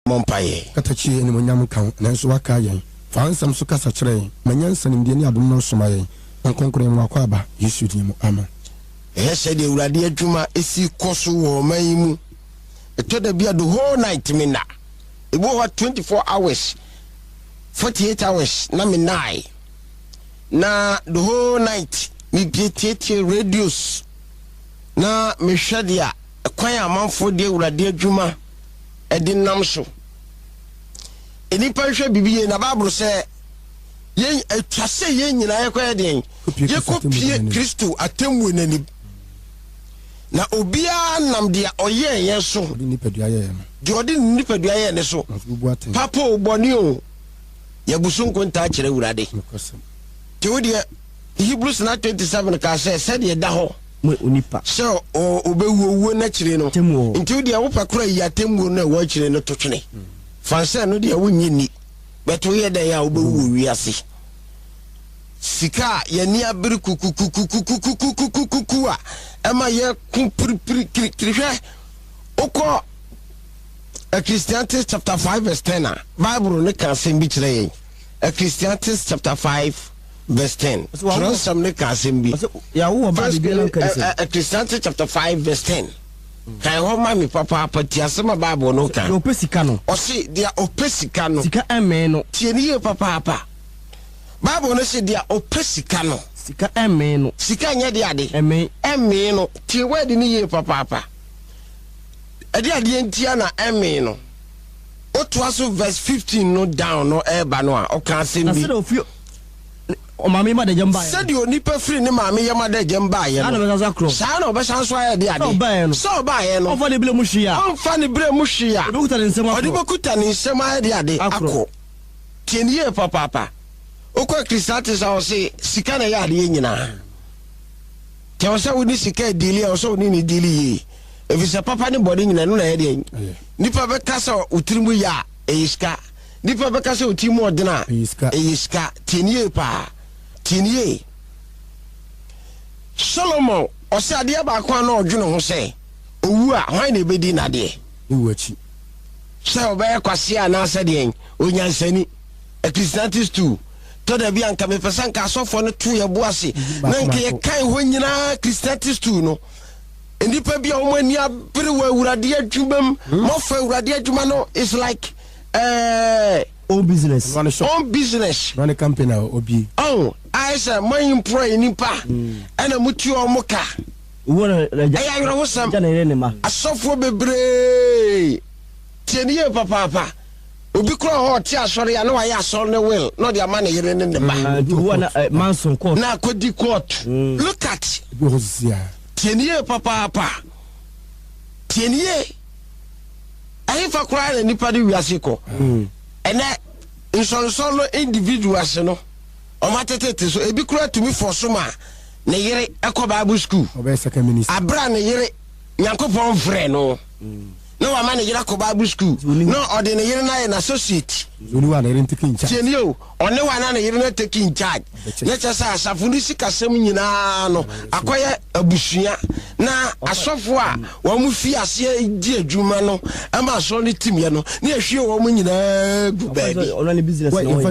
Mmɔ mpaeɛ. Katakyie, animuonyam nka wo, nanso woakae yɛn. Fa wo nsɛm so kasa kyerɛ yɛn. Ma nyansa, nimdeɛ ne adom no soma yɛn. Honhom Kronkron yɛma wo akwaaba, Yesu din mu, amen. Hwɛ sɛdeɛ Awurade adwuma si kɔ so wɔ ɔman yi mu. Ɛtɔ da bi a the whole night me nna. Ebi wɔ hɔ a 24 hours, 48 hours na me nnae. Na the whole night me bie tietie radios na mehwɛ deɛ kwan a amanfoɔ de Awurade adwuma de nam so. Nnipa nhwɛ biribi yie na Bible sɛ yɛn atwa sɛ yɛn nyinaa yɛkɔyɛ deɛn? Yɛkɔpie Kristo atemmuo no anim. Na obiara nam deɛ ɔyɛɛ yɛn so, deɛ ɔde ne nipadua yɛɛ ne so, papa o bɔne o, yɛbu so nkontaa kyerɛ Awurade. Nti wo deɛ Hebrews 9:27 kaa sɛ sɛdeɛ ɛda hɔ Mo onipa. Sɛ ɔbɛwu owuo no akyire no. Atemmuo. Nti wo deɛ wopɛ koraa yi atemmuo no a ɛwɔ akyire no to twene. Fa sɛ ɛno deɛ wonnye nni. But woyɛ dɛn a wobɛwu wɔ wiase. Sika a yɛn ani abere kukukukukukukukukukuku a ɛma yɛko piripiri kirikiri hwɛ wokɔ Ecclesiastes chapter 5 verse 10 a Bible no ka asɛm bi kyerɛ yɛn. Ecclesiastes chapter 5 verse 10. Twerɛnsɛm no ka asɛm bi. First Ecclesiastes chapter 5 verse 10. Kan hɔ ma me papaapa ti asɛm a Bible no ka. Deɛ ɔpɛ sika no. Ɔse deɛ ɔpɛ sika no. Sika ɛmmee no. Tie no yie papaapa. Bible no se deɛ ɔpɛ sika no. Sika ɛmmee no. Sika nyɛ deɛ ade. Ɛmmee. Ɛmmee no. Tie word no yie papaapa. Ɛde adeɛ ntia na ɛmmee no. Wotoa so verse 15 no down no ɛreba no a, ɔka asɛm Na bi. sɛdeɛ ɔfiri ɔmaame yam adagyam baeɛ no. Sɛdeɛ onipa firi ne maame yam adagyam baeɛ Saa na no, ɔbɛsan so akorɔ. saa na ɔbɛsan so ayɛ de ade. Sɛ ɔbaeɛ no. Sɛ ɔbaeɛ no. Ɔmfa ne berɛ mu hwee a. Ɔmfa ne berɛ mu hwee a. Ɔde bɛkuta ne nsam akorɔ. Ɔde bɛkuta ne nsam ayɛ de ade Akorɔ. akɔ. Tie no yie papaapa. Wokɔ Ecclesiastes a ɔse sika na ɛyɛ adeɛ nyinaa. Nti ɛwɔ sɛ wode sika diili a ɛwɔ sɛ wone ne diili yie. Ɛfiri sɛ papa ne bɔne nyinaa ɛno na ɛyɛ deɛn? Nipa bɛka sɛ wo tiri mu yɛ a, ɛyɛ sika. Nipa bɛka sɛ wo tiri mu ɔdene a, ɛyɛ sika. Tie no yie paa. Tie no yie. Solomon, ɔsɛ adeɛ baako a na ɔdwene ho sɛ, owu a, hwan na ɛbɛdi n'adeɛ? Ne wu akyi. Sɛ ɔbɛyɛ kwasea anaasɛ deɛn? Onyansani. Ecclesiastes 2. Tɔ da bi a nka mepɛ sɛ nka asɔfoɔ no to yɛ bo ase na nka yɛkan hɔ nyinaa Ecclesiastes 2 no. Nnipa bi a wɔn ani abere wɔ Awurade adwuma mu, hmm. moafa Awurade adwuma no is like eh, own business. Own business. Run a company a obi. Oh, ayɛ sɛ mo employ nipa hmm. ɛna mo tua wɔn ka. Ɛyɛ awerɛhosɛm. Asɔfoɔ bebree tie ne yie papaapa. Obi kura hɔ ɔte asɔre a na wayɛ asɔre ne will na ɔde ama ne yere ne ne ba. Ah, na akɔdi court. Hmm. Look at. Tie no yie papaapa. Tie no yie. Ɛhefa koraa na nipa de wiase kɔ? Hmm. Ɛnɛ nsɔnsɔn no individuals no wɔn atetete so ebi koraa tumi fɔ so ma ne yere ɛkɔ bible school. Abira ne yere Nyankopɔn frɛ no. Hmm. Na wama ne yere akɔ bible school na ɔde ne yere no ayɛ n'associate. Tie nie o, ɔne wa na ne yere no take in charge. Na kyerɛ sɛ asafo no sikasɛm nyinaa no akɔyɛ abusua na asɔfo a wɔn fi aseɛ di adwuma no ma asɔre no timyɛ no ne yɛhwie wɔn nyinaa gu baabi.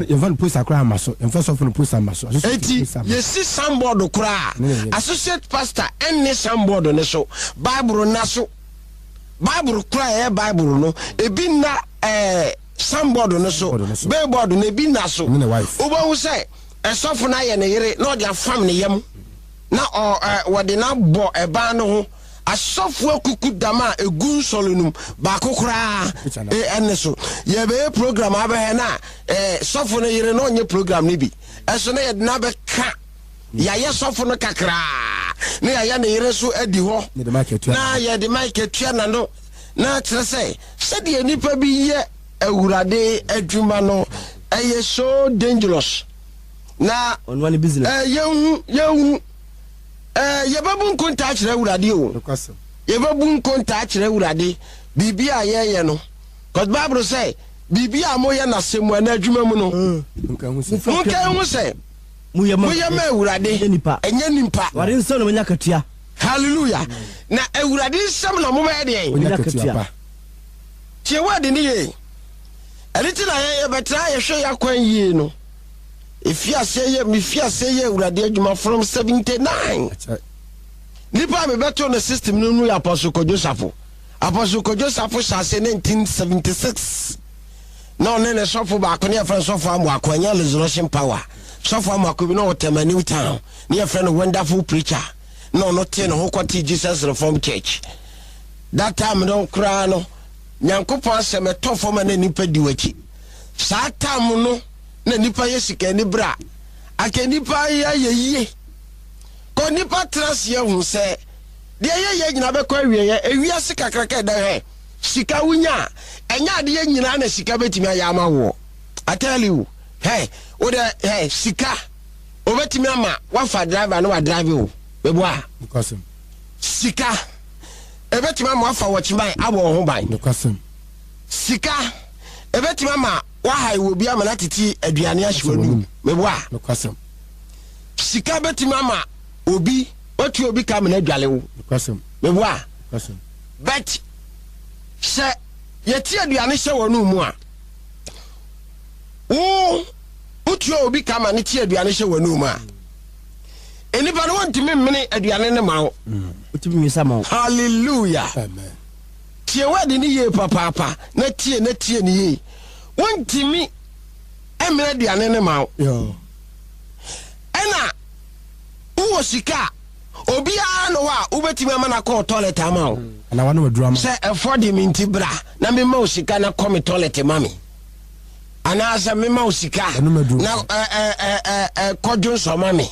Yɛmfa no poster koraa ama so, yɛmfa sɔfo no poster ama so. Eti yɛsi sanbɔɔdo koraa, associate pastor ɛnne sanbɔɔdo no so, Bible nna so. Bible koraa ɛyɛ Bible no, ebi nna ɛɛ sanbɔɔdo no so, billboard no ebi nna so. Wobɛhu sɛ ɛsɔfo no ayɛ ne yere na ɔde afam ne yam na ɔ ɛ wɔde no abɔ ɛban no ho. Asɔfo akuku dam a egu nsɔre no mu baako koraa ɛne so. Yɛbɛyɛ program abɛhɛ na ɛ sɔfo no yere na ɔnyɛ program no bi. Ɛso na yɛde no abɛka yɛayɛ sɔfo no kakraa na yɛayɛ ne yere nso adi hɔ na yɛde mic atua n'ano na kyerɛ sɛ sɛdeɛ nnipa bi yɛ awurade adwuma no ɛyɛ so dangerous na yɛnhu yɛnhu yɛbɛbu nkontaa kyerɛ awurade o yɛbɛbu nkontaa kyerɛ awurade biribi a yɛyɛ no cause bible sɛ biribi a moyɛ n'asɛm mu anaa adwuma mu no monka hu sɛ Moyɛ ma Moyɛ ma Awurade, ɛnyɛ nipa. ɛnyɛ nipa. Awurade nsam na monya akatua. Hallelujah. Na Awurade nsam na mobɛyɛ deɛn? Monya akatua pa. Tie word no yie. Ɛno nti na yɛn yɛbɛtra yɛhwɛ yɛn akwan yie no. Efi aseɛ yɛ mefi aseɛ yɛ Awurade adwuma from 79. Nipa a mebɛto no system no mu yɛ Apostle Kojo Safo. Apostle Kojo Safo hyɛ aseɛ 1976. Na ɔne ne sɔfo baako ne yɛfrɛ no sɔfo Amoako, ɛnyɛ Resurrection Power. Sɔfo Amoako bi na ɔwɔ Tema New Town ne yɛfrɛ no Wonderful Preacher. Na ɔno tee ne ho kɔtee Jesus Reformed Church. That time no koraa no, Nyankopɔn asɛm ɛtɔ fam a na nnipa di w'akyi. Saa time no na nnipa yɛ sika ani bere a, anka nnipa ayɛ yie. Kɔ nnipa tena ase ahu sɛ deɛ yɛyɛ nyinaa bɛkɔ awieɛ. Ewiase kakraka ɛda hwɛ, sika wonya a, ɛnyɛ adeɛ nyinaa na sika bɛtumi ayɛ ama woɔ. I tell you, hɛ, wo dɛ, hɛ, sika, obɛtumi ama wafa driver na wadrive wo. Meboa? Sika. Ebetumi ama woafa wɔkyeman abɔ wo ho ban. Nokwasɛm. Sika. Ebetumi ama woahae wɔ obi ama no atete aduane ahye w'anum. Meboa? Nokwasɛm. Sika betumi ama obi watua obi ka ama no adwale wo. Nokwasɛm. Meboa? Nokwasɛm. But sɛ yɛte aduane hyɛ w'anum mu a, wo wotua obi ka ma no te aduane hyɛ w'anum a, nnipa no wɔntumi mmene aduane no ma wo. Wotumi nwesa ma wo. Hallelujah. Amen. Tie word no yie papaapa na tie na tie no yie. Wontumi mmene aduane no ma wo. Ɛna wowɔ sika a obiara ne hɔ a wobɛtumi ama no akɔ toilet ama wo. Sɛ ɛfɔ de me nti bra na mema wo sika na kɔ me toilet ma me. Anaasɛ mema wo sika na kɔ dwonsɔ ma me.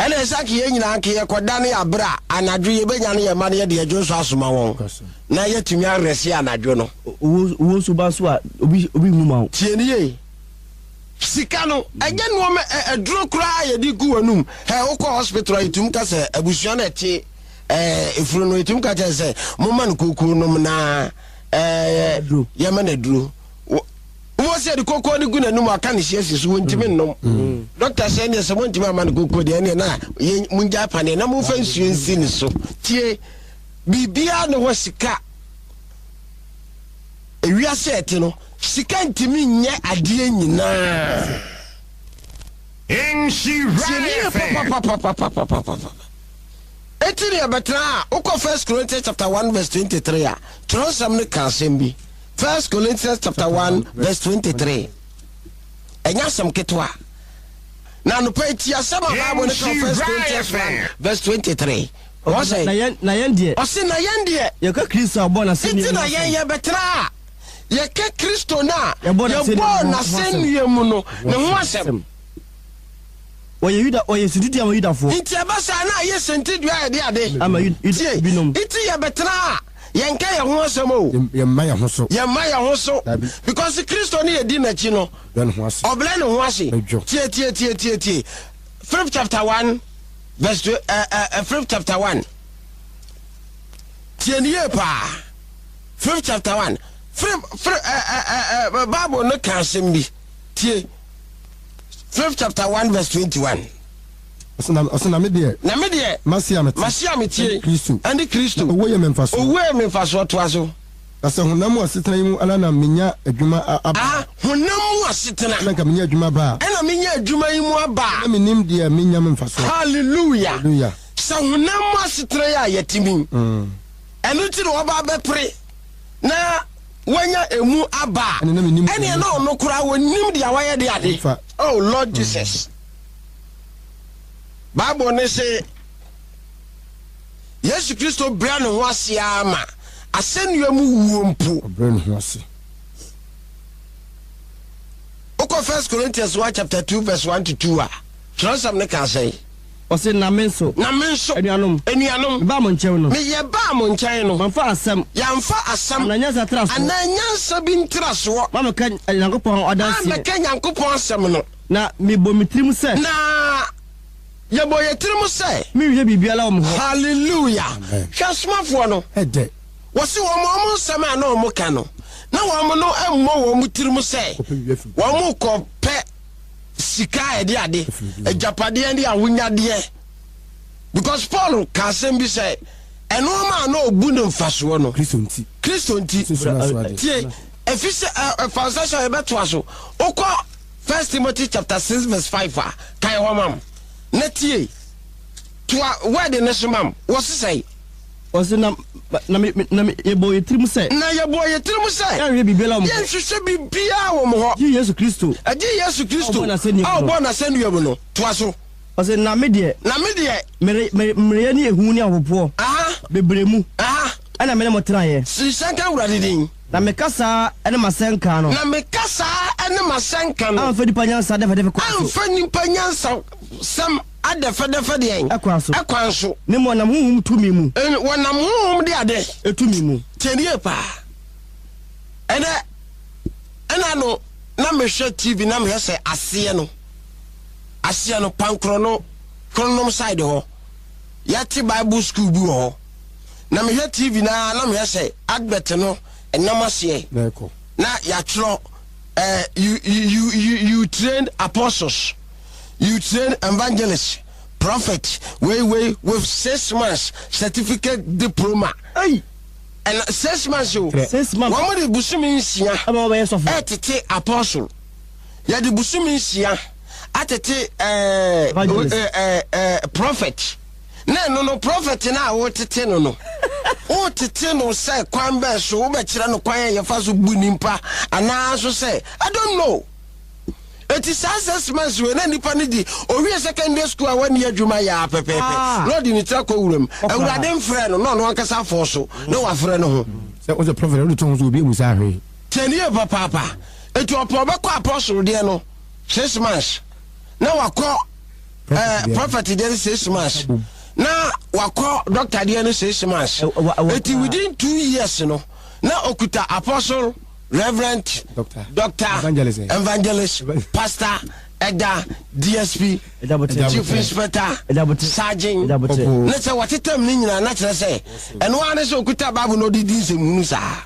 Ɛna ɛsɛ anka yɛn nyinaa anka yɛkɔda ne yɛabrɛ a anadwo yɛbɛnya ne yɛn mma no yɛde yɛn dwonsɔ asoma wɔn na yɛatumi arɛse anadwo no. Owuo nso ba nso a obi obi nwu ma wo. Tie no yie. Sika no ɛnyɛ nnoɔma aduro koraa a yɛde gu w'anum. Hɛ wokɔ hospital a yɛtumi ka sɛ abusua no ɛte ɛɛ efunu no yɛtumi ka kyerɛ sɛ momma no kookoo nom na ɛɛ yɛma no aduro. Wobɛhu sɛ yɛde kookoo no gu n'anum aka ne hyia si so wɔntumi mm. nnom. Mm. Dɔkta sɛ ɛneɛ sɛ montumi ama no kookoo deɛ ɛneɛ na mongyae paneɛ na momfa nsuo nsi ne so. Tie, biribiara ne hɔ sika. Ewiase a ɛte no, sika ntumi nyɛ adeɛ nyinaa. Tie ne yie papapapapapapapa. Eti ne yɛbɛtena a, wokɔ First Corinthians chapter 1 verse 23 a, twerɛnsɛm no ka asɛm bi. First Corinthians chapter 1 verse 23. Ɛnyɛ asɛm ketewa. Na anɔpa yi ti asɛm a Bible no ka First Corinthians 1 verse 23. Wọ́n sɛ. Na yɛn na yɛn deɛ. Ɔsi na yɛn deɛ. Yɛka Kristo a ɔbɔɔ n'asɛnnua mu. Nti na yɛn yɛbɛtena a yɛka Kristo no a yɛbɔɔ n'asɛnnua mu no ne ho asɛm. Wɔyɛ Yuda, wɔyɛ suntidua ama Yudafoɔ. Nti ɛba saa na ayɛ suntidua a yɛde ade. Ama Yuda Tie, binom. nti yɛbɛtena a, yɛnka yɛn ho asɛm o. Yɛmma yɛn ho so. Yɛmma yɛn ho so. Dabi. Because Kristo ne yɛdi n'akyi no, Ɔbrɛ ne ho ase. ɔbrɛ ne ho ase. Bɛdwo. Tie, tie, tie, tie, tie. Philip chapter 1 verse 2, uh, uh, uh, Philip chapter 1. Tie ne yie paa. Philip chapter 1. Philip, Philip, uh, uh, uh, uh, Bible no ka asɛm bi. Tie. Philip chapter 1 verse 21. Ɔse na me deɛ. Na me deɛ. Mase a mete. Mase a metie. Ɛne Kristo. Ɛne Kristo. Na owuo yɛ me mfasoɔ. Owuo yɛ me mfasoɔ toa so. Na sɛ honam mu asetena yi mu ara na menya adwuma aba. Ah, honam mu asetena. Ɛna nka menya adwuma aba a. Ɛna menya adwuma yi mu aba a. Na menim deɛ menya me mfasoɔ. Hallelujah. Hallelujah. Sɛ honam mu asetena yi a yɛte mu yi. Ɛno nti na wɔba abɛpere na. wanya emu aba a, ɛneɛ na ɔno koraa wɔnim deɛ wayɛ de ade. Oh Lord Jesus. Bible ne se Yesu Kristo brɛ ne ho ase ara ma asɛnnua mu wuo mpo. Ɔbrɛ ne ho ase. Wokɔ First Corinthians 1 chapter 2 verse 1 to 2 a, twerɛsɛm no ka sɛn? Ɔse, Na me nso. Na me nso. Anuanom. Anuanom. Mebaa mo nkyɛn no. Meyɛ baa mo nkyɛn no. Mamfa asɛm. Yɛamfa asɛm. Anaa nyansa ntrasoɔ. Anaa nyansa bi ntrasoɔ. Mammɛka Nyankopɔn adanseɛ. Ammɛka Nyankopɔn asɛm no. Na mebɔ me tirim sɛ. Na yɛbɔ yɛn tirim sɛ. Menhwehwɛ biribiara wɔ mo hɔ. Hallelujah. Amen. Hwɛ asomafoɔ no. Ɛdɛ. Wɔse wɔn wɔn nsɛm a na wɔn ka no, na wɔn no mmɔ wɔn tirim sɛ wɔn rekɔpɛ sika a ɛde ade, agyapadeɛ ne ahonyadeɛ. Because Paul ka asɛm bi sɛ, ɛnoɔma a na ɔbu no mfasoɔ no, Kristo nti. Kristo nti. Susu no aso ade. Tie, Ɛfiri sɛ ɛ fa nsa hyɛ yɛbɛtoa so. Wokɔ First Timothy chapter 6 verse 5 a, kan hɔ mam. Na tie. Toa word no so mam. Wɔ sesɛe. Ɔse na na me na me yɛbɔɔ yɛ tirim sɛ. Na yɛbɔɔ yɛ tirim sɛ. Yɛnhwehwɛ biribiara wɔ mo hɔ. Yɛnhwehwɛ biribiara wɔ mo hɔ. Gye Yesu Kristo. Gye Yesu Kristo. A ɔbɔɔ n'asɛnnua mu no. Toa so. Ɔse na me deɛ. Na me deɛ. Mere mere mmereyɛ ne ehu ne ahopopoɔ. Aha. Bebree mu. Aha. Ɛna me ne mo tenaeɛ. Nhyira nka Awurade din. Na me kasaa ne m'asɛnka no. Na me kasaa ne m'asɛnka no. Amfa nipa nyansa dɛfɛdɛfɛ kwan so. Amfa nipa nyansa sɛm adɛfɛdɛfɛ deɛn? Ɛkwan so. Ɛkwan so. Ne mmom wɔnam honhom tumi mu. Wɔnam honhom de ade. Tumi mu. Tie nie paa. Ɛnɛ, ɛna no, na mehwɛ TV na mehwɛ sɛ aseɛ no, aseɛ no, pankorɔ no, kronom side hɔ, yɛate Bible school bi wɔ hɔ. Na mehwɛ TV no ara na mehwɛ sɛ advert no ɛnam aseɛ na yɛatwerɛ eh, you, you, you, you trained apostles, you trained evangelists, prophet, wei wei with 6 months certificate diploma. Hey. Ɛna 6 months o. 6 months. Wɔn de bosome 6 Ɛma wɔbɛyɛ sɔfo. Ɛtete apostle. Yɛde bosome 6 atete ɛɛ Evangelist. ɛɛ prophet. Na ɛno no prophet no a wotete no, wotete no sɛ kwan bɛɛ so wobɛkyerɛ no kwan a yɛfa so bu nipa anaa so sɛ I don't know. Eti saa 6 months wei na nipa no di owie secondary school a wani adwuma yɛ a pɛpɛɛpɛ na ɔde ne tiri akɔ wuram. Awurade mfrɛ no na ɔno ankasa afɔ so na wafrɛ no ho. Sɛ wosɛ prophet wode to ho so obi amu saa hwee. Tiɛ ne yie papaapa. Eti ɔpɛ ɔbɛkɔ apostle deɛ no 6 months na wakɔ prophet deɛ no 6 months na wakɔ doctor deɛ no 6 months. Eti within 2 years no na okuta apostle, reverend, doctor, doctor, evangelist, evangelist, pastor, ɛda DSP, chief inspector, sergeant. Ne sɛ wɔtetam ne nyinaa na kyerɛ sɛ ɛno ara ne sɛ okuta Bible na ɔde di nsɛmhunu saa.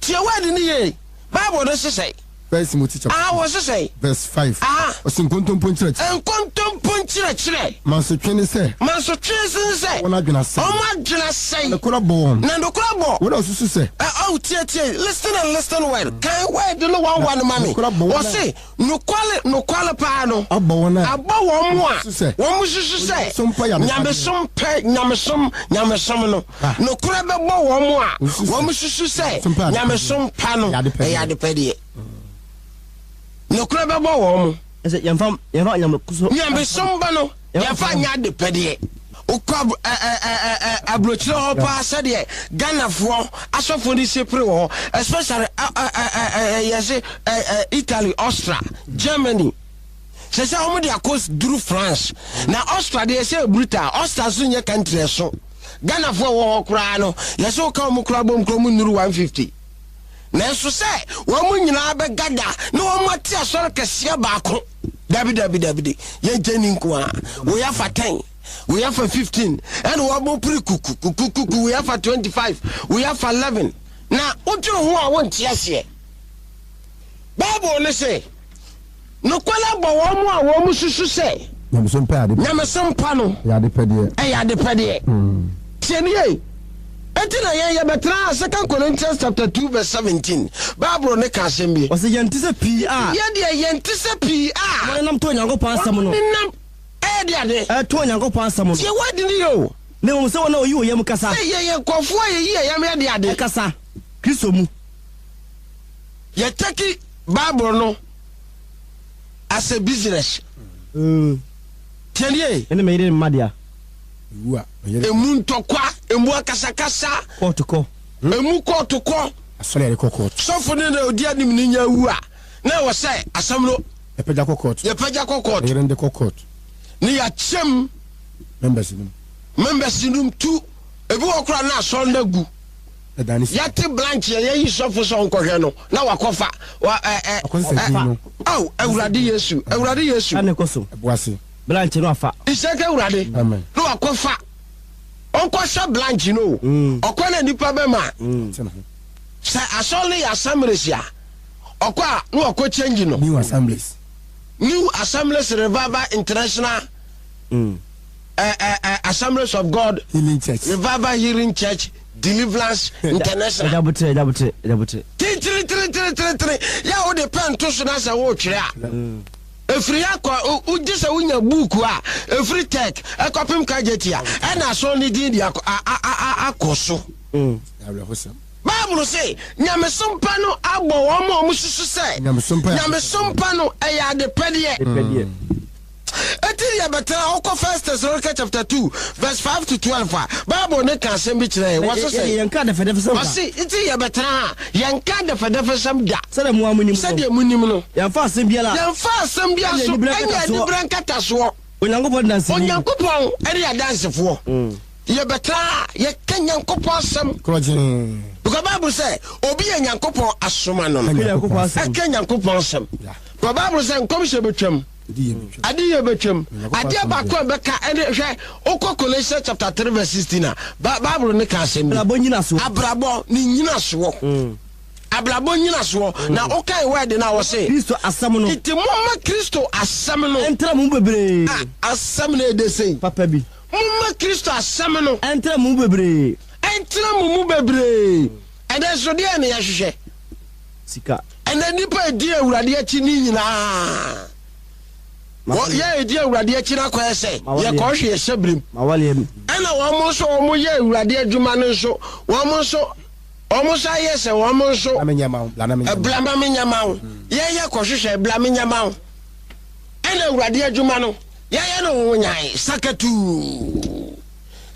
Tie word ne yie. Bible no sesɛ. First Timothy chapter wɔ sesɛ. Verse 5. Ɔsi nkontompo nkyerɛkyerɛ. Nkontompo nkyerɛkyerɛ. Mansotwe ne sɛ. Mansotwe ne sɛ. Wɔn adwene asɛe. Wɔn adwene asɛe. Nokora bɔ wɔn. Na nokora bɔ. Wɔn a osusu sɛ. Ɛ ɔw tie tie, listen and listen well. Kan word no one one ma mi. Nokora bɔ wɔn a. Wɔsi nokwale nokwale paa no. Abɔ wɔn a. Abɔ wɔn mu a. Susu sɛ. Wɔn mu susu sɛ. Nyamesom pa yɛ adepadeɛ. Nyamesom pɛ nyamesom nyamesom no. Nokora bɛbɔ wɔn mu a. Osusu sɛ. Wɔn mu susu sɛ. Nyamesom pa yɛ adepadeɛ. Nyamesom pa no. Ɛyɛ adepɛdeɛ. Ɛyɛ adepɛdeɛ. Nokora bɛbɔ wɔn mu. Ɛsɛ yɛmfa yɛmfa nyamesom. Nyamesom ba no yɛmfa nyɛ adepɛdeɛ. Wokɔ aburokyerɛ hɔ paa sɛdeɛ Ghanafoɔ asɔfoɔ no si pere wɔ hɔ, especially yɛse Italy, Austria, Germany. Sɛ wɔn de akɔ duru France na Austria deɛ yɛsɛ brutal. Austria nso nyɛ country ɛso. Ghanafoɔ wɔ hɔ koraa no yɛsɛ woka wɔn koraa bom koraa wɔn nnuru 150. Nanso sɛ wɔn mu nyinaa bɛgada na wɔn ate asɔre kɛseɛ baako, dabi dabi dabi de yɛnkyɛ ni nko a wei afa 10, wei afa 15, ɛna wɔn pere kuku kuku kuku, wei afa 25, wei afa 11, na wodwene ho a wonte aseɛ. Bible ne sɛ nokware abɔ wɔn mu a wɔn mu susu sɛ nyamesom pɛ ade. Nyamesom pa no ɛyɛ adepɛdeɛ. Ɛyɛ adepɛdeɛ. Tie ne yie. Eti na yɛn yɛbɛtena Second Corinthians chapter 2 verse 17. Bible ne ka asɛm bi. Ɔsɛ yɛnte sɛ pii a. Yɛ deɛ yɛnte sɛ pii a. Wɔn nenam to Onyankopɔn asɛm no. Wɔn nenam ɛyɛ de ade. Ɛto Onyankopɔn asɛm no. Tie wadi ne yɛ o. Na mmom sɛ wɔn a wɔyi wɔn yam kasa. Sɛ yɛ yɛ nkɔfoɔ a yɛyi yɛ yam yɛ de ade. Ɛkasa Kristo mu. Yɛ take Bible no as a business. Tie ne yie. Ɛne mɛ yere mma dea. Emu ntɔkwa, emu akasakasa. Kɔɔto kɔ. Emu kɔɔto kɔ. Asɔre yɛde kɔ kɔɔto. Sɔfo ne na odi anim ne nya awu a na ɛwɔ sɛ asɛm no. Yɛpɛgya kɔ kɔɔto. Yɛpɛgya kɔ kɔɔto. Yɛrɛ de kɔ kɔɔto. Ne yɛakyɛm. Members num. Members num tu ebi wɔ koraa na asɔre no agu. Yɛte branch yɛ yɛyi sɔfo sɛ ɔnkɔhwɛ no na wakɔfa wa ɛ ɛ ɛ. Aw, Awurade Yesu, Awurade Yesu. Ɛne kɔ so. Ɛboase. Branch no afa. Isɛkɛ Awurade. Amen. Na wakɔfa ɔnkɔhwɛ branch no o. Ɔkɔ na nipa bɛma. Sɛ asɔre no yɛ assemblies a, ɔkɔ a na wakɔ change no. New Assemblies. New Assemblies Revival International. Assemblies of God Healing Church. Revival Healing Church. Deliverance International. Ɛgya botere, ɛgya botere, ɛgya botere. Tintirintirintirintirin yɛ a wode pɛn to so na sɛ woretwerɛ a, ɛfiri akɔ wogye sɛ wonya buuku a ɛfiri Tech ɛkɔpem Kajeti a ɛna asɔn ne din de akɔ so. Awerɛhosɛm. Bible se nyamesom pa no abɔ wɔn a wɔsusu sɛ nyamesom pa no ɛyɛ adepɛdeɛ. Enti deɛ bɛtena hɔ kɔ First Thessalonica chapter 2 verse 5 to 12 a, Bible no ka asɛm bi kyerɛ yɛn. Wɔse sɛn? Yɛnka adɛfɛdɛfɛsɛm da. Ɔse, nti yɛbɛtena ha, yɛnka adɛfɛdɛfɛsɛm da. Sɛdeɛ mo ara monim no. Sɛdeɛ monim no. Yɛmfa asɛm biara. Yɛmfa asɛm biara so nyɛ aniberɛ nkatasoɔ. Onyankopɔn danseni. Onyankopɔn ne adansefoɔ. Yɛbɛtena ha, yɛka Nyankopɔn asɛm. Korɔgyee. Because Bible sɛ, obi yɛ Nyankopɔn asoma no no. Ɛka Nyankopɔn asɛm. Ɛka Nyankopɔn asɛm. Because Bible sɛ nkɔmhyɛ bɛtwam. Adeyɛ bɛtwam. Adeɛ baako a bɛka ɛne hwɛ wokɔ Colossians chapter 3 verse 16 a Bible ne ka asɛm bi. Abrabɔ nyinasoɔ. Abrabɔ ne nyinasoɔ. Mm. Abrabɔ nyinasoɔ. Mm. Na wokan word no a wɔse. Kristo asɛm no. Nti momma Kristo asɛm no. Ɛntra mo mu bebree. A asɛm no ɛde sei. Papa bi. Momma Kristo asɛm no. Ɛntra mo mu bebree. Ɛntra mo mu bebree. Ɛnɛ nso deɛ ne yɛhwehwɛ. Sika. Ɛnɛ nnipa a ɛdi Awurade akyi ne nyinaa, yɛ a ɛdi Awurade akyi no akɔyɛ sɛ yɛkɔhwe yɛ hyɛberem. Ɛna wɔn nso wɔn yɛ Awurade adwuma no nso, wɔn nso wɔn nso ayɛ sɛ wɔn nso bla ma menyɛ ma wo. Yɛyɛ kɔhwehwɛ bla menyɛ ma wo. Ɛna Awurade adwuma no yɛyɛ no honyan sakatuu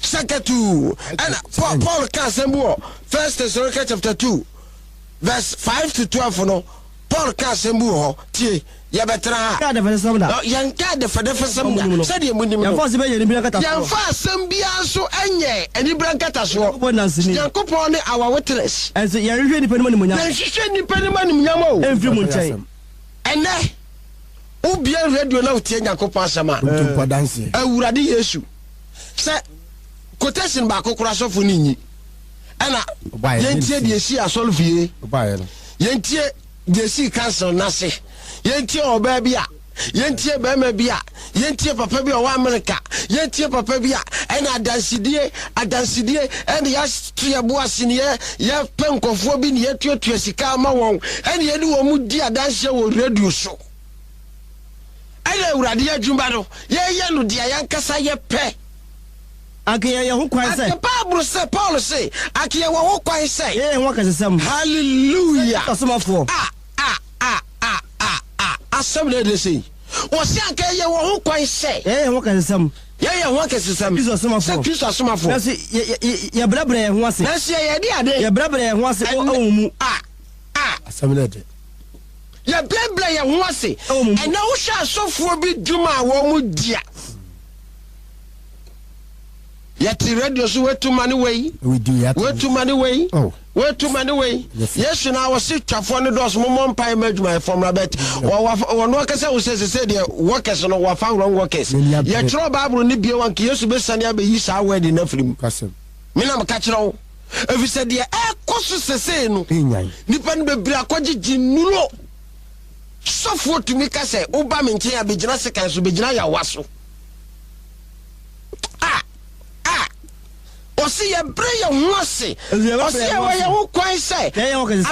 sakatuu. Ɛna Paul ka asɛm bi wɔ First Thessalonians chapter 2 Verse 5 to 12 no, Paul ka asɛm bi wɔ hɔ. Tie, yɛbɛtena ha. Yɛnka adɛfɛdɛfɛsɛm da. Yɛnka adɛfɛdɛfɛsɛm da. Sɛdeɛ monim no. Yɛmfa asɛm biara nyɛ anibere nkatasoɔ. Yɛmfa asɛm biara nso nyɛ anibere nkatasoɔ. Nyankopɔn danseni. Nyankopɔn ne our witness. Ɛnso yɛnhwehwɛ nnipa anim animuonyam. Yɛnhwehwɛ nnipa anim animuonyam o. Ɛmfiri mo nkyɛn. Ɛnnɛ, wobue radio na wotie Nyankopɔn asɛm a, Ntompo adanseɛ. Awurade Yesu, sɛ quotation baako koraa sɔfo no nyi. Ɛna yɛntie deɛ ɛsii asɔrefie, yɛntie deɛ ɛsii council no ase, yɛntie ɔbaa bi a, yɛntie barima bi a, yɛntie papa bi a ɔwɔ Amerika, yɛntie papa bi a, ɛna adansedie, adansedie, ɛna yɛato yɛ bo ase ne yɛ yɛpɛ nkɔfoɔ bi ne yɛtuatua sika ama wɔn, ɛna yɛde wɔn di adanseɛ wɔ radio so. Ɛna Awurade adwuma no, yɛyɛ no deɛ yɛankasa yɛpɛ. Anka yɛyɛ ho kwan sɛ. Anka Bible se, Paul se, anka yɛwɔ ho kwan sɛ. Yɛyɛ ho akɛsesɛm. Hallelujah! Sɛ Kristo asomafoɔ. A, a, a, a, a, a, asɛm na ɛde sei. Wɔse anka yɛwɔ ho kwan sɛ. Yɛyɛ ho akɛsesɛm. Yɛyɛ ho akɛsesɛm. Kristo asomafoɔ. Sɛ Kristo asomafoɔ. Nanso yɛ, yɛ, yɛbrɛbrɛ yɛn ho ase. Nanso yɛyɛ de ade. Yɛbrɛbrɛ yɛn ho ase wɔ wɔn mu. A, a. Asɛm na ɛde. Yɛbrɛbrɛ yɛn ho ase. Ɛwɔ mo mu. Ɛnɛ wohwɛ asɔfoɔ bi dwuma a wɔn di a. Yɛte radio so wetu ma ne wei, wetu ma ne wei, oh. wetu ma ne wei. Yesu na wɔse twafoɔ no dɔɔso mommɔ mpae ma adwumayɛfoɔ mmra bɛt wɔno akasa wo sɛ sɛ deɛ workers no wɔfa wrong workers. Yɛtwerɛ Bible no bio anka Yesu bɛsane abɛyi saa word no afiri mu. Me na meka kyerɛ wo ɛfiri sɛ deɛ ɛkɔ so sesei no nipa no bebree akɔgyegye nnuro. Sɔfoɔ tumi ka sɛ woba me nkyɛn a bɛgyina sekan so bɛgyina yawa so. A a ɔsi yɛbrɛ yɛn ho ase. Ɔsi yɛwɔ yɛn ho kwan sɛ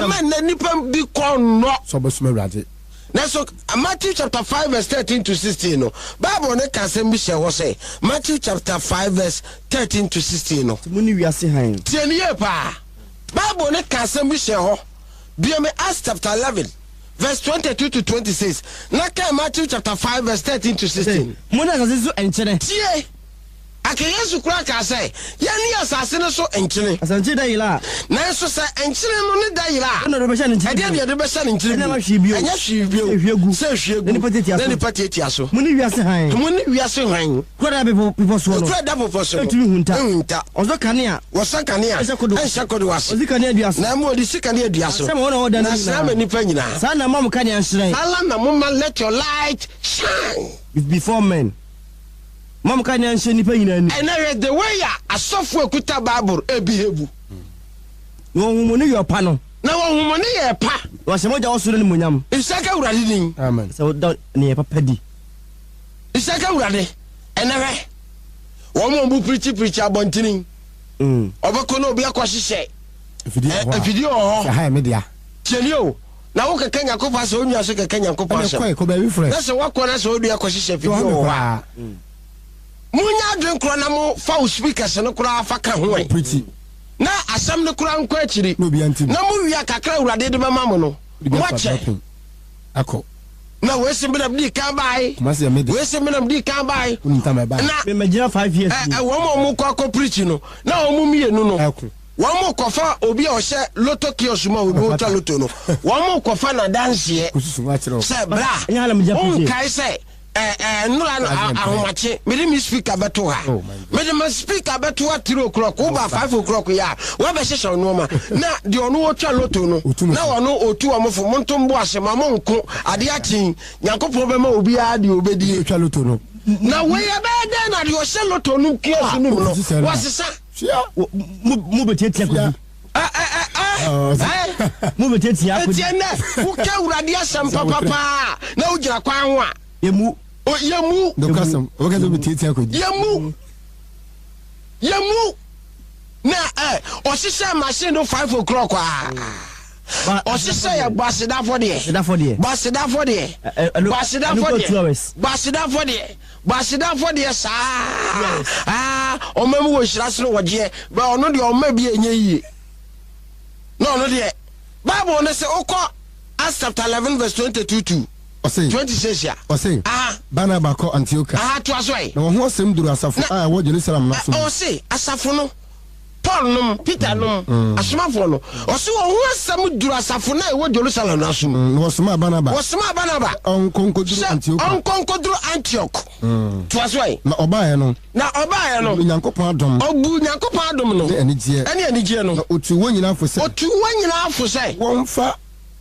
ama nnɛ nipa bi kɔ nnɔ. Sɛ ɔbɛsom Awurade. Nanso Matthew chapter 5 verse 13 to 16 no, Bible no ka asɛm bi hyɛ hɔ sɛ, Matthew chapter 5 verse 13 to 16 no. Mo ne wiase hann. Tie no yie paa. Bible no ka asɛm bi hyɛ hɔ. Bue me Acts chapter 11. Verse 22 to 26. Na kan Matthew chapter 5 verse 13 to 16. Mo ne asase so nkyene. Tie! Anka Yesu koraa kaa sɛ, Yɛne asase no so nkyene. Na sɛ nkyene da yera a. Nanso sɛ nkyene no ne da yera a. Dɛn na wɔde bɛhyɛ ne nkyene bio? Ɛdeɛn na yɛde bɛhyɛ ne nkyene bio? Ɛnyɛ hwee bio. Ɛnyɛ hwee bio. Sɛ ehwie gu. Sɛ ehwie gu. Na nnipa tiatia so. Na nnipa tiatia so. Mo ne wiase hann. Mo ne wiase hann. Kuro a ɛda bepɔ bepɔ soɔ no. Kuro a ɛda bepɔ so no. Ntumi nhunta. Nhunta. Wɔsɔ kanea. Wɔsɔ kanea. Ɛnhyɛ kodoɔ ase. Ɛnhyɛ kodoɔ ase. Wɔsi kanea dua so. Na mmom wɔde si kanea dua so. Na hyerɛn ma wɔn a wɔwɔ dan no mu nyinaa. Na hyerɛn ma nnipa nyinaa. Saa na mma mo kanea nhyerɛn. Saa ara na momma let your light shine. Before men. Mma mo kanea nhyɛ nnipa nyinaa anim. Ɛnɛ hwɛ the way a asɔfo a ɛkuta Bible ɛrebihevu. Na wɔhu mo nneyɔɛ pa no. Na wɔhu mo nneyɛɛ pa. Na wɔahyɛ mo Agya wɔ soro no animuonyam. Nhyira nka Awurade din. Amen. Sɛ woda nneyɛɛ papa di. Nhyira nka Awurade. Ɛnɛ hwɛ, wɔn a wɔn pirikyi pirikyi abɔntene. Ɔbɛkɔ na obi akɔhyehyɛ Afidie wɔ hɔ a. afidie wɔ hɔ. Sɛ ha yɛ me dea. Tiɛni o, na wo kɛkɛ Nyankopɔn asɛm, wo nua so kɛkɛ Nyankopɔn Ɛna asɛm. kɔe, kɔ baabi frɛ. Na sɛ woakɔ na sɛ wo nua kɔhyehyɛ afidie Sɛ ɔha me wɔ hɔ a. koraa. Monyɛ adwene korɔ na mo fa wo speakers no koraa fa ka ho ɛ. Preachi. Na asɛm no koraa nkɔ akyiri. Na obiara nti. Na mo wie a kakra Awurade de bɛma mo no, Wode bi afa moakyɛ. dropping akɔ. Na wei se menam dii kan bae. Kumasi yɛ me de. Wei se menam dii kan bae. Wonim tam a ɛbae. Na Me magyina 5 years ɛ ni. ɛ wɔn a wɔkɔ akɔ preachi no, na wɔn mmienu no, Ɛko. wɔn kɔfa obi a ɔhyɛ lotto kiosk mu a obi Ɔfata. retwa lotto no, wɔn kɔfa n'adanseɛ Kɔsusu ho akyerɛ wo. sɛ bra, Ɛnyɛ ha na megya preachi. wonkae sɛ ɛ ɛ nnora no Adwene mpae. ahomakye mede me speaker bɛto ha. Oh my God. Mede me speaker bɛto ha 3 o'clock, woba 5 o'clock yɛ a, woabɛhyehyɛ wo nneɛma. Na deɛ ɔno ɔtwa lotto no, Ɔtu mo na fo. ɔno ɔtu wɔn fo, monto mbo ase ma monko, adeɛ akye yi, Nyankopɔn bɛma obiara deɛ ɔbɛdie. Ɔtwa lotto no. Na wei ɛbɛyɛ dɛn na deɛ ɔhyɛ lotto no kiosk no mu no, Ɔfiti sɛ no a. wasesa? Hwia. Mo mo bɛtiatia Hwia. kɔdi. Ɛ ɛ ɛ ɛ Ɔ, ɔse. ɛ. Mo bɛtiatia Enti akɔdi. ɛnnɛ, woka Awurade asɛm papapaa na wogyina kwan ho a, Yɛmmu. o, yɛmmu. Nokwasɛm, wɔbɛka sɛ wobɛtiatia akɔdi. Yɛmmu. Yɛmmu. Na ɛ, ɔhyehyɛɛ machine no 5 o'clock a, ɔhyehyɛ yɛ bɔ aseda afɔdeɛ. Aseda afɔdeɛ. Bɔ aseda afɔdeɛ. Ɛ- ɛ- ɛno- Bɔ aseda ɛno kɔ afɔdeɛ. 2 hours. Bɔ aseda afɔdeɛ. Bɔ aseda afɔdeɛ saa. Aa, ɔma mu wɔ nhyira sene wɔgyeɛ. Bɛ ɔno deɛ ɔma bi a ɛnyɛ yie. Na ɔno deɛ, Bible no sɛ wokɔ Acts chapter 11 verse 22 to Ɔse. 26 a. Ɔse. Aha. Barnaba kɔ Antioka. Aha, toa so ɛ. Na wɔn ho asɛm duru asafo Na- a ɛwɔ Jerusalem no Ɛ, asom. ɔse asafo no, Paul nom, Peter nom, asomafoɔ no, ɔse wɔn ho asɛm duru asafo no a ɛwɔ Jerusalem no asom. Na wɔsomaa Barnaba Wɔsomaa Barnaba ɔnkɔ nkɔduru sɛ Antioka. ɔnkɔ nkɔduru Antioch. Toa so ɛ. Na ɔbaeɛ no, Na ɔbaeɛ no, ɔbuu Nyankopɔn adom ɔbuu Nyankopɔn adom no ne anigyeɛ. ɛne anigyeɛ no. Na ɔtuu wɔn nyinaa fo sɛ Ɔtuu wɔn nyinaa fo sɛ wɔmfa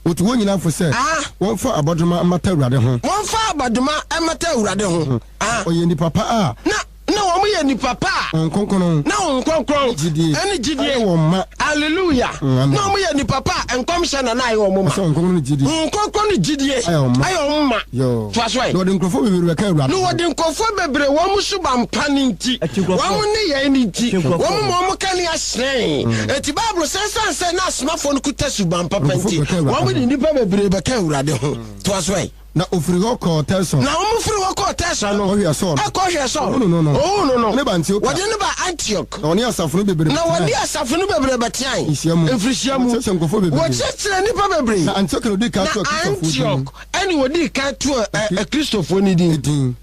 ɔtuu wɔn nyinaa fo sɛ Aha. wɔmfa abɔdoma mmata Awurade ho. Wɔmfa abɔdoma mmata Awurade ho. Aha. Ɔyɛ nipa pa a Na wɔn yɛ nipa pa a Honhom Kronkron na Honhom Kronkron gyidie ɛne gyidie ayɛ wɔn ma. Hallelujah. Amen. Na wɔn yɛ nipa pa a nkɔmhyɛ na na ayɛ wɔn ma. Ɔsɛ Honhom Kronkron ne gyidie Honhom Kronkron ne gyidie ayɛ wɔn ma. ayɛ wɔn ma. Yo. Toa so ɛ. Na wɔde nkurɔfoɔ bebree bɛka Awurade Na ho. wɔde nkurɔfoɔ bebree wɔn suban pa no nti, Akyi nkurɔfoɔ. wɔn nneyɛe no nti, Akyi nkurɔfoɔ. wɔn ma wɔn kanea hyerɛn. Enti Bible sɛ ɛsiane sɛ na asomafoɔ no kuta suban papa Nkurɔfoɔ nti, bɛka Awurade wɔn de ho. nnipa bebree bɛka Awurade ho. Toa so ɛ. Na ɔfiri hɔ kɔɔ Tarso. Na wɔfiri hɔ kɔɔ Tarso no, Kɔhwɛɛ Saul no. Kɔhwɛɛ Saul. Ɔhunuu no no. Ɔhuu no no. Wɔde no baa Antioka. Wɔde no baa Antioch. Na wɔne asafo no bebree Na wɔne bɛtenae. asafo no bebree bɛtenae. Mfirihyia mu. Mfirihyia mu. Wɔkyerɛkyerɛɛ nkurɔfoɔ bebree. Wɔkyerɛkyerɛɛ nnipa bebree. Na Antioch na wɔdii kan Na too Akristofoɔ din. Antioch ɛne wɔdii kan too Akristofoɔ no din. Din.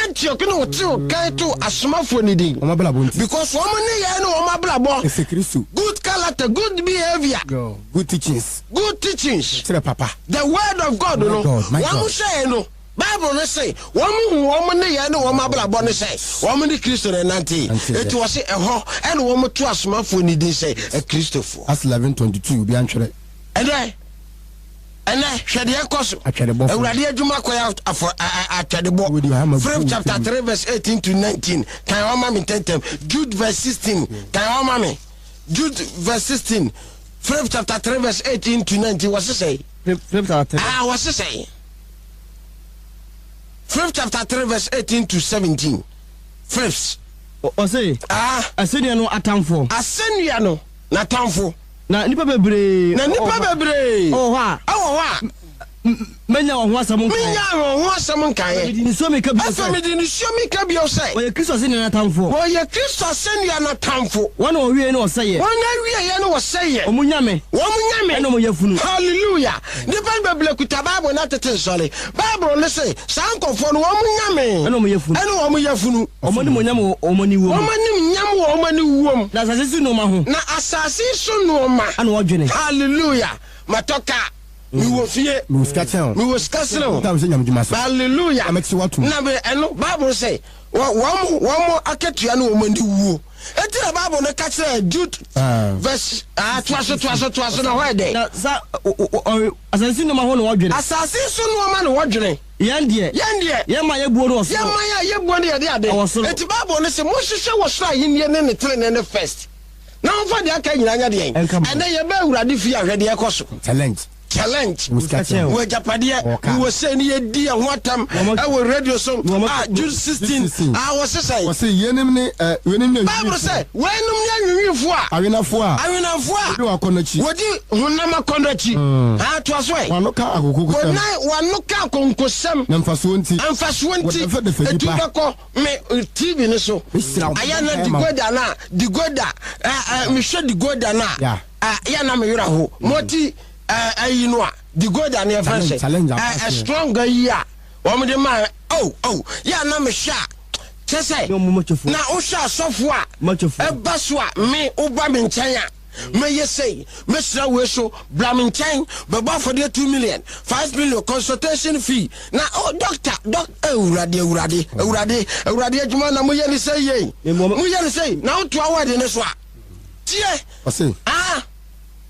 Antioch na wɔtoo kan too asomafoɔ no din. Wɔn abrabɔ nti. Because wɔn nneyɛɛ ne wɔn abrabɔ. Ɛsɛ Kristo. Good character, good behavior. Good teachings. Good teachings. Kyerɛ papa. The word of God My no, God, my wɔn God. hyɛɛ no. Bible no se, wɔn hu wɔn nneyɛɛ ne wɔn abrabɔ no sɛ wɔn ne Kristo na ɛnante. Nante, Enti wɔse ɛhɔ ɛna wɔn to asomafoɔ no din sɛ Akristofoɔ. Acts 11:22 obi antwerɛ. Ɛnɛ, ɛnɛ hwɛ deɛ ɛkɔ so. Atwɛdebɔfoɔ. Awurade adwuma kɔyɛ afɔ atwɛdebɔ. Wodi hama gu Philip wo chapter tirim. 3 verse 18 to 19. Kan hɔ ma me ntɛntɛm. Jude verse 16. Kan hɔ ma me. Jude verse 16. Philip chapter 3 verse 18 to 19. Wɔse sɛn? Philip chapter 3. Ah, wɔse sɛn? Philip chapter 3 verse 18 to 17. Philips. Ɔse, Ah, asɛnnua no atamfoɔ. Asɛnnua no n'atamfo. Na nnipa bebree. Na nnipa bebree. Ɛwɔ hɔ a. Ɛwɔ hɔ a. Menya wɔn ho asɛm nkaeɛ. Menya wɔn ho asɛm nkaeɛ. Mede nisuo meka bio sɛ. Afei mede nisuo meka bio sɛ. Wɔyɛ Kristo asɛnnua no atamfoɔ. Wɔyɛ Kristo asɛnnua no atamfo. Wɔn na wɔwieɛ ne wɔsɛeɛ. Wɔn awieɛ ne wɔsɛeɛ. Wɔn nyame. Wɔn nyame. Ɛne wɔn yafunu. Hallelujah! Nnipa no bebree kuta Bible na tete nsɔre. Bible no se saa nkurɔfoɔ no wɔn nyame. Ɛne wɔn yafunu. Ɛne wɔn yafunu. Wɔn animuonyam wɔ wɔn aniwuo mu. Wɔn animuonyam wɔ wɔn aniwuo mu. Na asase so nnoɔma ho. Na asase so nnoɔma. Ɛna wɔdwene. Hallelujah! Matɔ kaa. Mewɔ fie. Mewɔ sika kyɛn wo. Mewɔ sika sene wo. Ntam sɛ nyame dwuma so. Hallelujah! Na mɛte woatom. Na me ɛno Bible se wɔn wɔn akatua ne wɔn aniwuo. Enti na Bible no ka kyerɛ Jude verse ah toa so toa so toa so na hɔ yɛ dɛ. Na sa asase so nnoɔma ho na wɔdwene. Asase so nnoɔma na wɔdwene. Yɛn deɛ. Yɛn deɛ. Yɛn man a yɛbuo no wɔ soro. Yɛn man a yɛbuo no yɛde ade. Ɛwɔ soro. Enti Bible no se, Monhwehwɛ wɔ soro ahennie ne ne tenenee no first, na momfa deɛ aka nyinaa nyɛ deɛn? Ɛnka mo ho. Ɛnnɛ yɛba Awurade fie a, hwɛ deɛ ɛkɔ so. Challenge. Challenge. Wɔ sika kyɛn wo. Wɔ agyapadeɛ. Wɔ kaa. Wɔ sei ne yɛdi yɛn ho atam ɛwɔ radio so. Ah, Jude 16. 16. Ah, wɔ se sɛn? Wɔse yeinom ne ɛ, weinom ne Bible anwiinwiifoɔ. sɛ, weinom ne anwiinwiifoɔ a. Awenafoɔ a. Awenafoɔ a. Wɔdi wɔn akɔnnɔ akyi. Wɔdi honam akɔnnɔ akyi. Ah, toa so ɛ. Wɔn ano ka akonkosɛm. Wɔn nan, wɔn ano ka akonkosɛm. Na mfasoɔ nti. Mfasoɔ nti. Wɔdɛfɛdɛfɛ Etu nnipa. bɛkɔ me TV no so. Mesrɛ wo. Ayɛ na digoda na digoda ɛ ɛ mehwɛ digoda na. Yeah. Ɛ yɛ na me werɛ ho. Mɔti ɛ ayi no a digoda ne yɛfrɛ sɛ. Challenge Ɛ ɛ strong ayi a wɔn de ma oh oh yɛ na mehwɛ a kyɛ sɛ na wohwɛ asɔfo a ɛba so a me woba me nkyɛn a mɛyɛ sei mɛhyira wei so bra me nkyɛn bɛbɔ afɔdeɛ 2 million 5 million consultation fee na oh doctor doc awurade awurade awurade awurade adwuma na moyɛ ne sɛ yei moyɛ ne sɛ na wotoa wɔ ne so a tie Ɔse, ah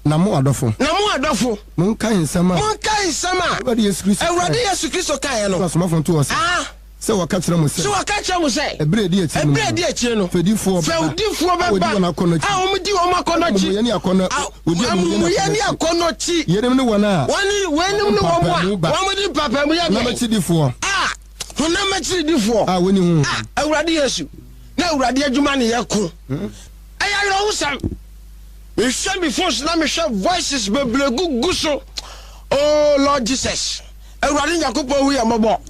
Na mo adɔfo. Na mo adɔfo. Monkae nsɛm a. Monkae nsɛm a. Awurade Yesu Kristo kaeɛ. Awurade Yesu Kristo kaeɛ no. Sɛ asomafo nto hɔ sɛ. Ah. Sɛ wɔka kyerɛ mo sɛ. Sɛ wɔka kyerɛ mo sɛ. Ɛberɛ a ɛdi akyire no mu Ɛberɛ a ɛdi akyire no. Fɛdifoɔ bɛba. Fɛwdifoɔ bɛba. A wɔdi wɔn akɔnnɔ akyi. A wɔdi wɔn akɔnnɔ akyi. Amumuyɛ ne akɔnnɔ. Wɔdi amumuyɛ ne akɔnnɔ akyi. Yeinom ne wɔn a. Wɔn weinom ne wɔn a. Wɔn de mpaapaemu yɛ deɛ. Honam akyidifoɔ. A honam akyiridifoɔ. A wɔnni honhom. A Awurade Yesu. Na Awurade adwuma ne yɛ ko. Ɛyɛ awerɛhosɛm. Mehwɛ me phone so na mehwɛ voices bebree gugu so. Oh Lord Jesus. Awurade Nyankopɔn hu yɛn mmɔbɔ.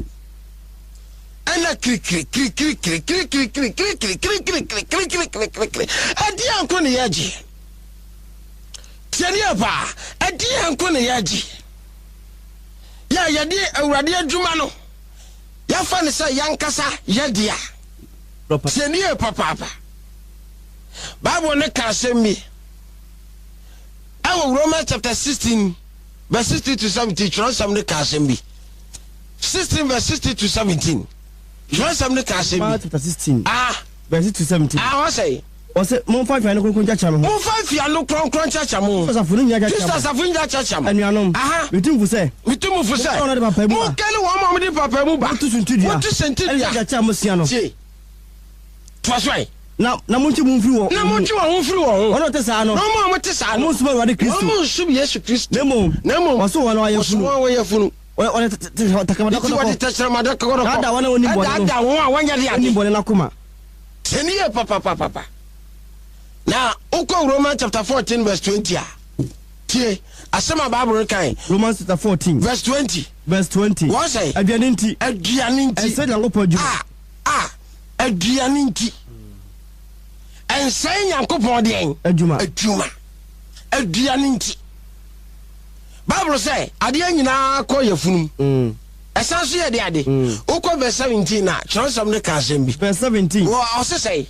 Ɛna kirikiri kirikiri kirikiri kirikiri kirikiri kirikiri kirikiri kirikiri kirikiri. Ɛdeɛ nko ne yɛgye. Tie ne yɛ paa. Ɛdeɛ nko ne yɛgye. Yɛ yɛde Awurade adwuma no yɛfa ne sɛ yɛnkasa yɛdea. Tie ne yɛ papaapa. Bible no ka asɛm bi ɛwɔ Romans chapter 16 verse 16 to 17. Twerɛnsɛm no ka asɛm bi. 16 verse 16 to 17. Twerɛnsɛm no ka asɛm bi. Romans chapter 16 ah verse 6 to 17. Ah, wɔsɛ. Wɔsɛ momfa mfeano kronkron nkyɛkyɛ mo ho. Momfa mfeano kronkron nkyɛkyɛ mo ho. Kristo asafo no nyinaa kyɛkyɛ mo. Kristo asafo nyinaa kyɛkyɛ mo. Anuanom, Aha. metu mo fo sɛ. Metu mo fo sɛ. Monkari wɔn a wɔde mpaapaemu ba. Monkari wɔn a wɔde mpaapaemu ba. Moto suntidua. Moto suntidua. Ɛne nkyɛkyɛ a mosua no. Tie. Toa so ɛ. Na, na montwe mo ho mfiri wɔn Na montwe wɔn ho mfiri wɔn ho. Wɔn a wɔte saa no. Na wɔn a wɔte saa no. Wɔn nsom Awurade Kristo. Wɔn nsom Yesu Kristo. Na mmom. Na mmom. Wɔsom wɔn a wɔyɛ Wɔsom funu. wɔn a wɔyɛ funu. Wɔde tɛkrɛma Nti dɔkɔdɔkɔ. wɔde tɛkyerɛma dɔkɔdɔkɔ. Daadaa wɔn a wɔnnim bɔne no. Ɛdaadaa wɔn a wɔnyɛ de ade. Wɔnnim bɔne no akoma. Tie ne yie papapapapa. Na wokɔ Romans chapter 14 verse 20 a, tie asɛm a Bible no kae. Romans chapter 14. Verse 20. Verse 20. Wɔn sɛ. Aduane nti. Aduane nti. Ɛnsɛ Nyankopɔn adwuma. A a aduane nti. Ɛnsɛe Nyankopɔn deɛn? Adwuma. Adwuma. Aduane nti. Bible sɛ adeɛ nyinaa kɔ yafunum. Ɛsan so yɛ de ade. Wokɔ verse 17 na kyerɛwsɛm no ka asɛm bi. Verse 17. Wɔ ɔse sɛe.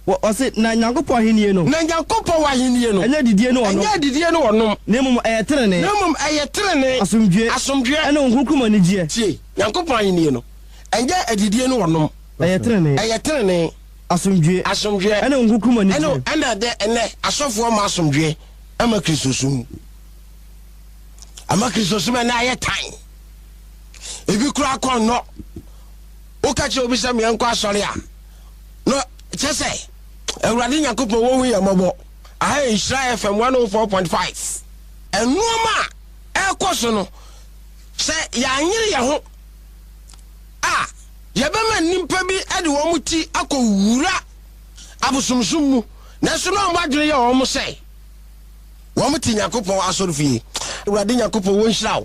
Wɔ ɔse na Nyankopɔn ahennie no. Na Nyankopɔn ahennie no. Ɛnyɛ adidie ne ɔnom. Ɛnyɛ adidie ne ɔnom. Na mmom ɛyɛ tenenee. Na mmom ɛyɛ tenenee. Asomdwoeɛ. Asomdwoeɛ. Ɛne Honhom Kronkron mu anigyeɛ. Tie, Nyankopɔn ahennie no. Ɛnyɛ adidie ne ɔnom. Ɛyɛ tenenee. Ɛyɛ tenenee. Asomdwoeɛ. Asomdwoeɛ. Ɛne Honhom Kronkron mu anigyeɛ. Ɛne ɛna dɛ ɛnɛ asɔfoɔ ma asomdwoeɛ ɛma Kristosom mu. Ama Kristosom ɛnɛ ayɛ tan. Ebi koraa kɔ nnɔ. Woka kyerɛ obi sɛ meɛnkɔ asɔre a, no kyɛ sɛ Awurade Nyankopɔn wɔhu yɛn mmɔbɔ. Aha yɛ Nhyira FM 104.5. Nnoɔma a ɛrekɔ so no, sɛ yɛanyere yɛn ho a, yɛbɛma nnipa bi de wɔn ti akɔwura abosomsom mu, nanso na wɔn adwene yɛ wɔn sɛ wɔn te Nyankopɔn asɔrefie. Awurade Nyankopɔn wɔnhyira wo.